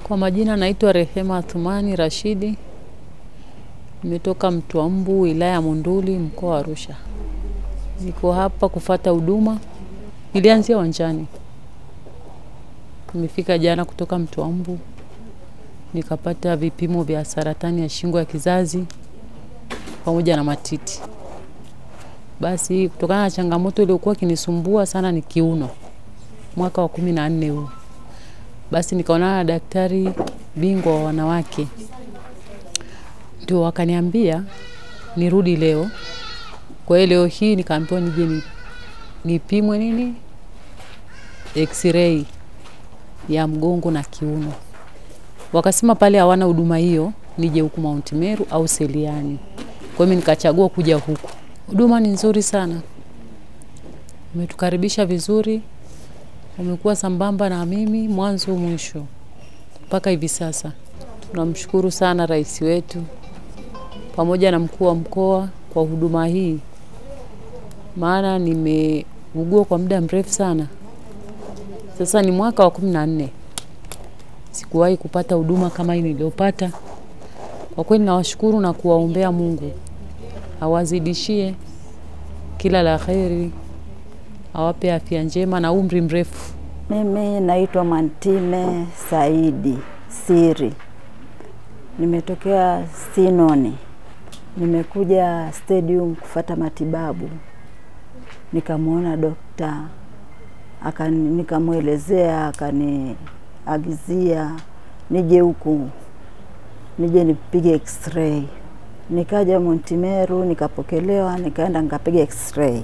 Kwa majina naitwa Rehema Athumani Rashidi. Nimetoka Mtwambu, wilaya ya Monduli, mkoa wa Arusha. Niko hapa kufata huduma. Nilianzia Wanjani. Nimefika jana kutoka Mtwambu. Nikapata vipimo vya saratani ya shingo ya kizazi pamoja na matiti. Basi kutokana na changamoto iliyokuwa kinisumbua sana ni kiuno. Mwaka wa 14 huu. Basi nikaonana na daktari bingwa wa wanawake. Ndio wakaniambia nirudi leo. Kwa hiyo leo hii nikaambiwa nije nipimwe nini? X-ray ya mgongo na kiuno. Wakasema pale hawana huduma hiyo, nije huku Mount Meru au Seliani. Kwa hiyo nikachagua kuja huku. Huduma ni nzuri sana. Umetukaribisha vizuri. Umekuwa sambamba na mimi mwanzo mwisho mpaka hivi sasa. Tunamshukuru sana rais wetu pamoja na mkuu wa mkoa kwa huduma hii. Maana nimeugua kwa muda mrefu sana. Sasa ni mwaka wa 14. Sikuwahi kupata huduma kama hii niliyopata. Kwa kweli nawashukuru na kuwaombea Mungu awazidishie kila la kheri, awape afya njema na umri mrefu. Mimi naitwa Mantime Saidi Siri. Nimetokea Sinoni. Nimekuja stadium kufata matibabu. Nikamuona dokta, nikamuelezea, akaniagizia nije huku, nije nipige x-ray. Nikaja Mount Meru, nikapokelewa, nikaenda nikapiga x-ray.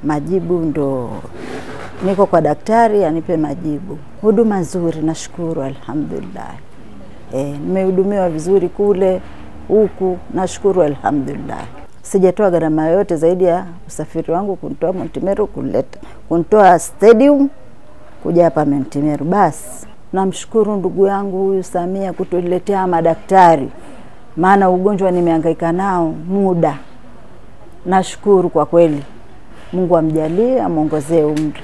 Majibu ndo niko kwa daktari anipe majibu. Huduma nzuri, nashukuru alhamdulillah. Nimehudumiwa vizuri kule huku, nashukuru alhamdulillah. Sijatoa gharama yoyote zaidi ya usafiri wangu kunitoa Mount Meru kuleta, kunitoa stadium kuja hapa Mount Meru. Basi namshukuru ndugu yangu huyu Samia kutuletea madaktari, maana ugonjwa nimehangaika nao muda. Nashukuru kwa kweli. Mungu amjalie, amuongezee umri.